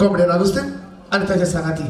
Comedian Augustine आनी ताच्या सांगाती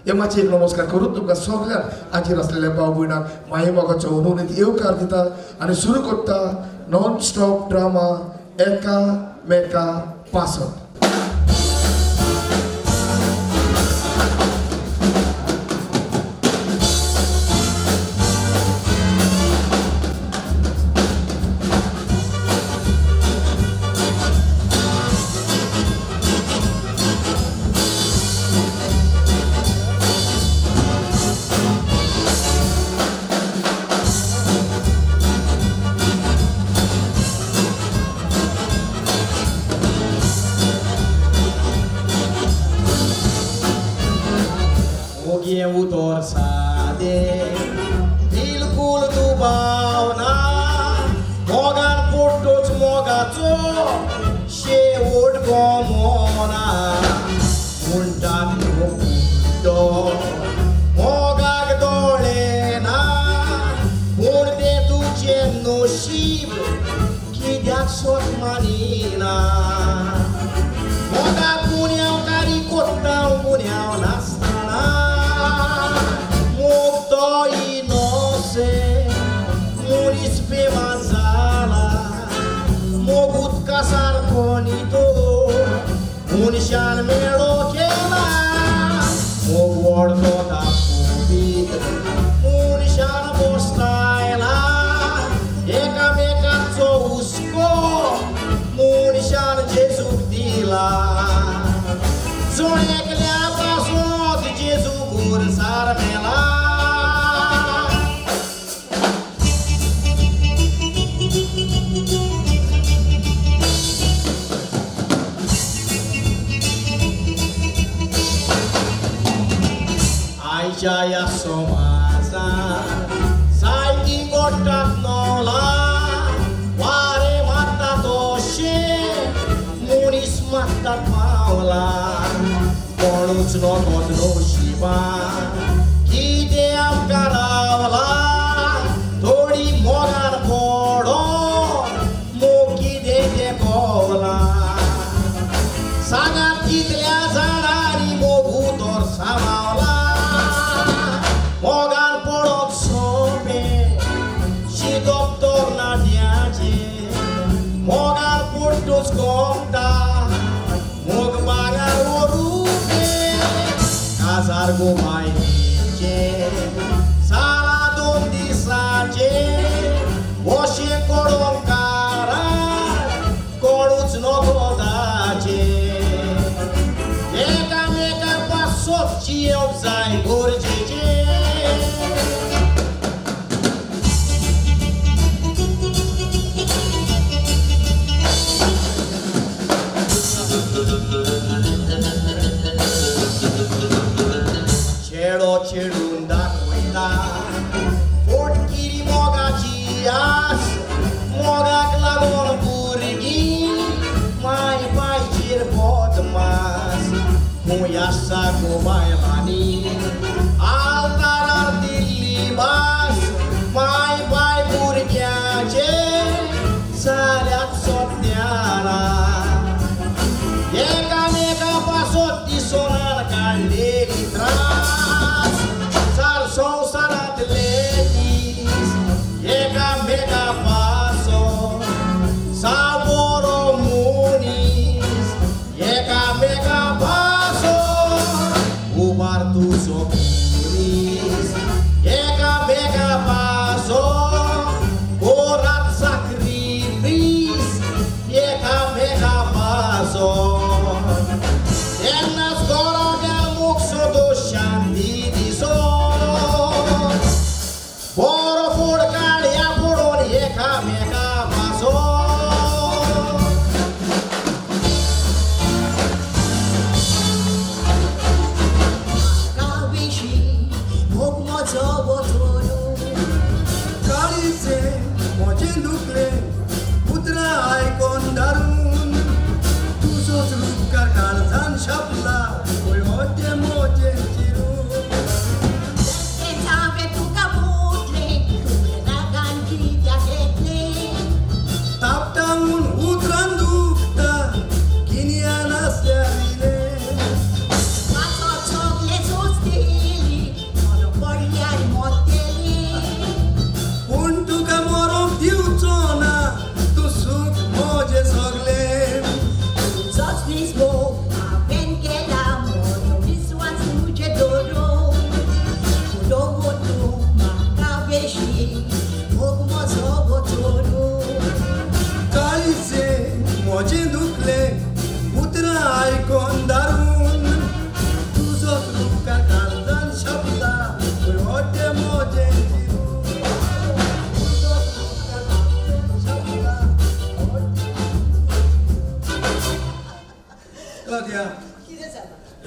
हे मातशे एक नमस्कार करून तुमकां सगळ्यांक हाजीर आसलेल्या भाव भयणांक माये मोगाचो अनुनीत येवकार दिता आनी सुरू करता नॉन स्टॉप ड्रामा एका मेका पासत. मोगे उतर सादे बिलकुल दुबाव ना मोगान पोटोच मोगाचो शेवट गमना म्हणटात तो मोगाक दोळे ना पूण तें तुजें नशीब कित्याक सोत मानिना मोगाक गुन्यांवकारी कोत्ता गुन्यांव नासतना मोग तो इनोसेंट मनीस बेमान जाला मोग उदका सारको न्ही तो मनशान मेळो केला मोग व्हडलो दाखोवपी मनशान बसलायला एकामेकाचो हुस्को मनशान जेजूक दिला जण एकल्या पासत जेजू गुरसार मेला. आयच्या ह्या समाजान सायकी गोट्टात नवला वारें मारता तशें मनीस मारतात पावला कोणूच नगद नशिबान कितें आमकां रावला थोडी मोगान पडोन मोग कितें तें कवला सांगात कितल्या जाणांनी मोग उतर सामावला मोगान पडप सोंपें शिकप तरणाट्याचें मोगान पडटूच गमता मोग बागार व्हरूपे काजार गो बायलेचें सारा दोन दिसाचें अशें कोडोंकाराक कोणूच नगोदाचें एकामेका पासत जियेवंक जाय गरजेचें. चेडो चेडून दाखयता फोटकिरी मोगाची आस मोगाक लागून भुरगीं माय बायचेर बदमास खूंय आसा गो बायलांनी आल्तारार दिल्ली भास माय बाय भुरग्यांचे जाल्यात सत्यानाश एकामेका पासत दिसोनान काडलेली त्रास सार संवसारांतले दीस एकामेका पासत साबोरो मनीस एकामेका पासत उबार तुजो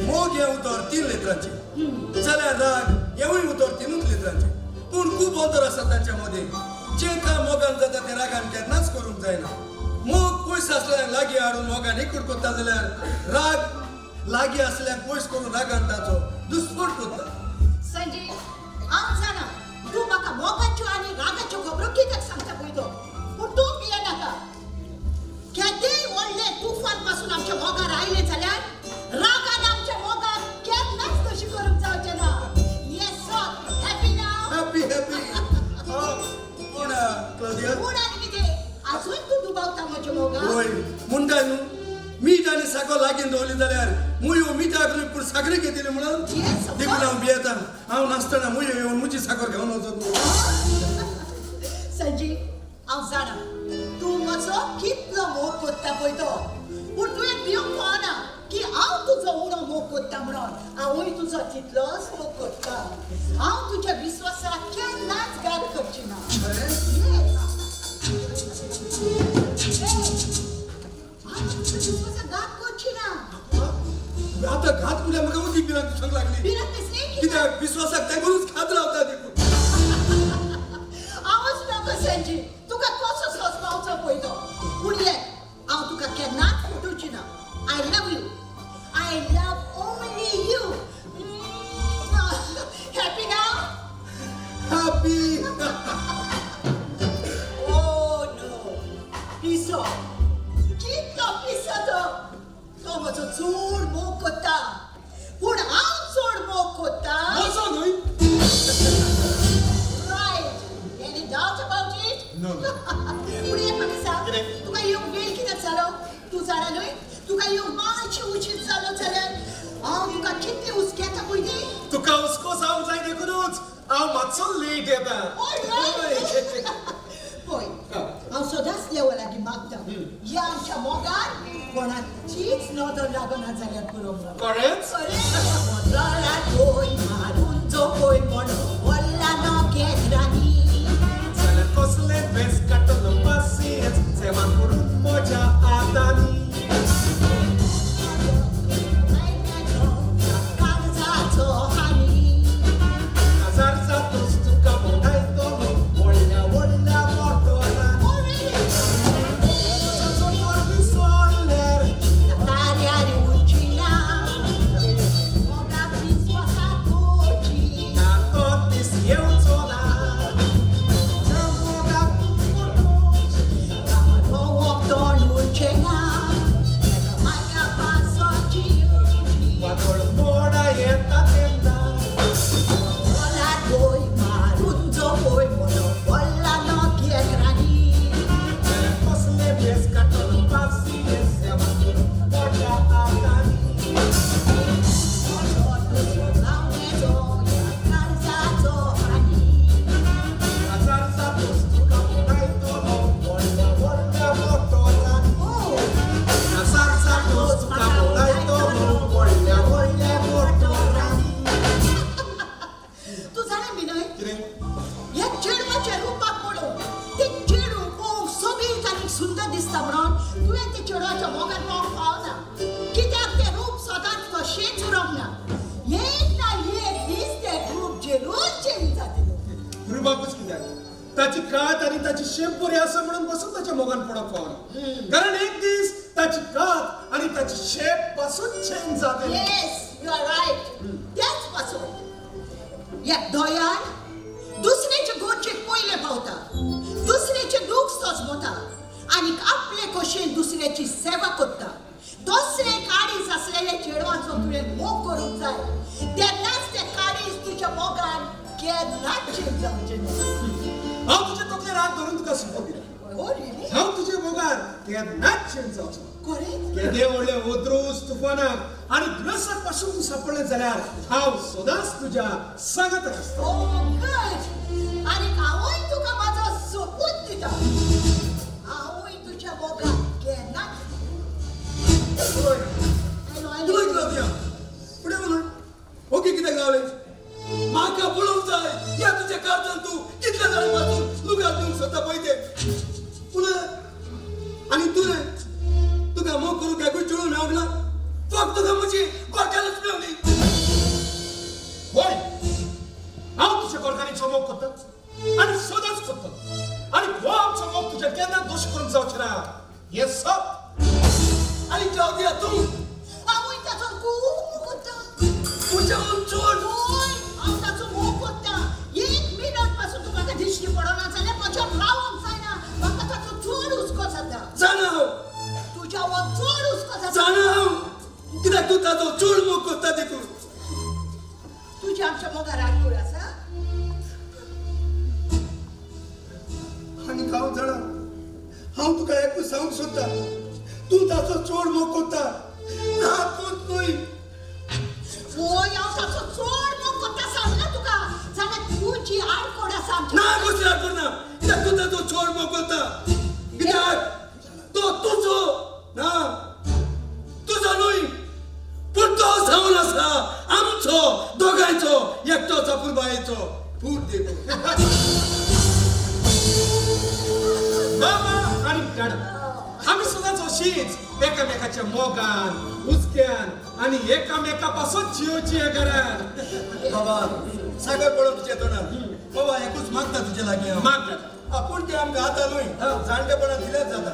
मोग हें उतर तीन लेत्रांचें जाल्यार राग हेंवूय उतर तिनूच लेत्रांचें, पूण खूब अंतर आसा तांच्या मदें. जें काम मोगान जाता तें रागान केन्नाच करूंक जायना. मोग पयस आसल्यार लागीं हाडून मोगान एकूट करता, जाल्यार राग लागीं आसल्यार पयस करून रागान ताचो दुस्फोट करता. संजीव, हांव जाणा तूं म्हाका मोगाच्यो आनी रागाच्यो खबरो कित्याक सांगता पळय तो, पूण तूं भियेनाका. केदेंय व्हडलें तुफान पासून आमच्या मोगार आयलें जाल्यार रागान आमच्या मोगार केन्नाच तशें करूंक जावचें ना. Yes sir, happy now? Happy happy. पूण क्लॉदिया, पूण आनी कितें, आजून तूं दुबावता म्हज्या मोगार? होय म्हणटा न्हू, मीठ आनी साकर लागीं दवरली जाल्यार मुयो मिठाक न्हय पूण साकरी घेतली म्हणून. Yes, of देखून course. हांव भियेता, हांव नासतना मुयो येवन म्हजी साकर घेवन वचत म्हणून. संजीव, हांव जाणा तूं म्हजो कितलो मोग कोत्ता पळय तो, पूण तुवें भिवंक फावना की हांव तुजो उणो मोग कोत्ता म्हणून. हांवूय तुजो तितलोच मोग कोत्ता. हांव तुज्या विस्वासाक केन्नाच घात करची ना. Yes. Hey, हांव तुज्या विस्वासाक घात करची ना. आतां घात म्हणल्यार म्हाका उदीक भिरांत दिसूंक लागली. भिरांत दिसली कित्याक? कित्याक विस्वासाक तेगूनच घात लावता देखून. हांवच नाका संजीव, तुका कसो सोंसपावचो पळय तो. पूण एक, हांव तुका केन्नाच फटोवची ना. I love you, I love only you. Happy now? Happy. Oh no, पिसो, कितलो पिसो तो. तो म्हजो चड मोग कोत्ता, पूण हांव चड मोग कोत्ता. म्हजो न्हय. Right. Any doubt about it? No. पूण एक म्हाका सांग, कितें? तुका येवंक वेळ कित्याक जालो? तूं जाणा न्हय, तुका येवंक मातशें उशीर जालो जाल्यार हांव तुका कितलें हुस्क्याता पळय ती. तुका हुस्को जावंक जाय देखूनच हांव मातसो लेट येता. पळय, हांव सदांच देवा लागीं मागता, ह्या आमच्या मोगान कोणाचीच नदर लागना जाल्यार पुरो म्हणून. खरेंच? वय मारून जो पळय म्हणून वल्ला नखेत्रांनी. जाल्यार कसलें भेस काडटलो पासियेंस, सेवा करून म्हज्या हातांनी. काळजाचो हानी. काजारचा तोच तुका मोडायतलो व्हडल्या व्हडल्या मोटोरांनी. Oh, really? तुजो जोर विसरल्यार ताऱ्यार उंचिना मोगाक विस्वासाक कोची. ना तो दीस येवचो ना. त्या मोगाक तूं फटोवची. तोंड उरचें ना माया पासोची येवची. वादळ मोडा येता तेन्ना. वोलार वय मारून जो पळय म्हणो वल्ला नखेत्रांनी. जाल्यार कसलें भेस काडटलो पासियेंस, सेवा करून म्हज्या हातांनी. काळजाचो हानी. काजारचा तोच तुका मोडायतलो व्हडल्या व्हडल्या मोटोरांनी. Oh! काजारचा तोच तुका मोडायतलो व्हडल्या व्हडल्या मोटोरांनी. तूं जाणा विनय, कितें? ह्या चेडवाच्या रुपाक पळोवन, ते चेडूं पळोवंक सोबीत आनी सुंदर दिसता म्हणून तुवें ते चेडवाच्या मोगान पळोवंक फावना. कित्याक तें रूप सदांच तशेंच उरप ना. एक ना एक दीस तें रूप जरूर चेंज जातलें. रुबाकूच कित्याक, ताची कात आनी ताची शेप बरी आसा म्हणून पासून ताच्या मोगान पडप फावना, कारण एक दीस ताची कात आनी ताची शेप पासून चेंज जातली. Yes, you are right. तेच पासून ह्या दयान दुसऱ्याचे गरजेक पयलें पावता, दुसऱ्याचें दूख सोंसता आनी आपले कशेन दुसऱ्याची सेवा करता. दुसरे काळीज आसलेले चेडवाचो तुवें मोग करूंक जाय, तेन्नाच ते काळीज तुज्या मोगान केन्नाच चेंज जावचें ना. हांव तुजे तकलेर हात धरून तुका सुको दिता. Oh, really? हांव तुजे मोगार केन्नाच चेंज जावचो ना. खरें? केदे व्हडले ओद्रोस तुफानाक आनी दुयेंसाक पासून तूं सापडलें जाल्यार हांव सदांच तुज्या सांगाताक आसता. Oh, good. आनी हांवूय तुका म्हाजो सोपूत दिता, हांवूय तुज्या मोगान केन्नाच. उलय. Hello, hello. उलय क्लॉदिया, फुडें उलय. ओके, कित्याक रावलें? म्हाका पळोवंक जाय, ह्या तुज्या काळजान तूं कितल्या जाणां पासून लुगार दिवंक सोदता पळय तें. उलय. आनी तुवें, तुका मोग करूंक एकूय चेडूं मेळोंक ना? फक्त तुका म्हजी गोरकालूच मेळोंक. तूं ताचो चड मोग करता देखून. तुझ्या आमच्या मोगार आडखळ आसा? आनी हांव जाणा, हांव तुका एकूच सांगूंक सोदता, तूं ताचो चड मोग करता. ना, तूंच न्हय. वय, हांव ताचो चड मोग करता सांगला तुका, जाल्यार तुजी आडखळ आसा आमच्या. ना, कसली आडखळ ना, कित्याक तूं ताचो चड मोग करता. कित्याक तो तुजो ना, तुजो न्हय, पूण तो जावन आसा आमचो दोगांयचो एकटोच अपुरबायेचो पूत देखून. मामा आनी डाडा, आमी सदांच अशीच एकामेकाच्या मोगान, हुसक्यान आनी एकामेका पासून जियोची ह्या घरान. बाबा, सागर पडो तुज्या तोंडार. बाबा, एकूच मागता तुजे लागीं हांव. माग दादा. आपूण ते आमकां आतां न्हय, जाणटेपणान दिल्यार जाता.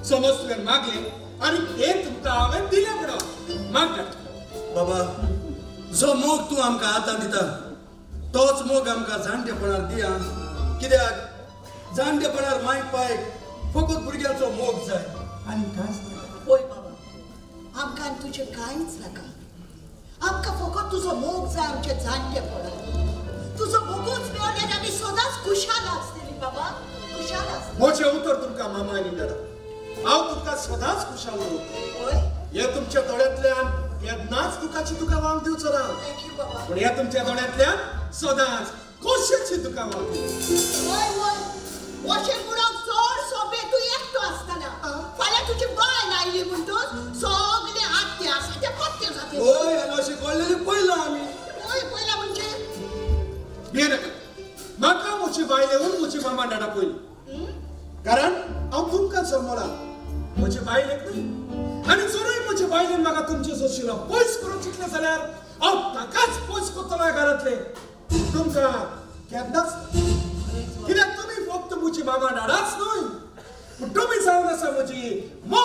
समज तुवें मागले आनी ते तुमकां हांवें दिलें म्हणून, माग दादा. बाबा, जो मोग तूं आमकां आतां दिता तोच मोग आमकां जाणटेपणार दिया. कित्याक जाणटेपणार माय पायक फकत भुरग्यांचो मोग जाय आनी कांयच नाका. होय बाबा, आमकां आनी तुजें कांयच नाका. आमकां फकत तुजो मोग जाय आमचे जाणटेपणान. तुजो मोगूच मेळ्ळ्यार आमी सदांच खुशाल आसतली बाबा, खुशाल आसतली. म्हजें उतर तुमकां मामा आनी दादा, हांव तुमकां सदांच खुशाल दवरतलो. होय. हे तुमच्या दोळ्यांतल्यान केन्नाच दुखाची दुकां व्हांवंक दिवचो ना. Thank you बाबा. पूण ह्या तुमच्या दोळ्यांतल्यान सदांच खोशयेची दुकां व्हांवंक दिवचो. होय होय, अशें म्हणूंक चड सोंपें तूं एकटो आसतना. फाल्यां तुजी बायल आयली म्हणटूच सगळे आत्ते आसा ते पत्ते जाते. होय, आनी अशें घडलेलें पळयलां आमी. होय, पयला म्हणजे? भियेनाका, म्हाका म्हजी बायल येवन म्हजी मामा डाडा पयली, कारण हांव तुमकां जल्मला, म्हजे बायलेक न्हय. आनी जरूय म्हजे बायलेन म्हाका तुमचे सोशिलो पयस करूंक चिंतलें जाल्यार हांव ताकाच पयस करतलो ह्या घरांतलें, तुमकां केन्नाच. कित्याक तुमी फक्त म्हजी मामा डाडाच न्हय, पूण तुमी जावन आसा म्हजी मोग.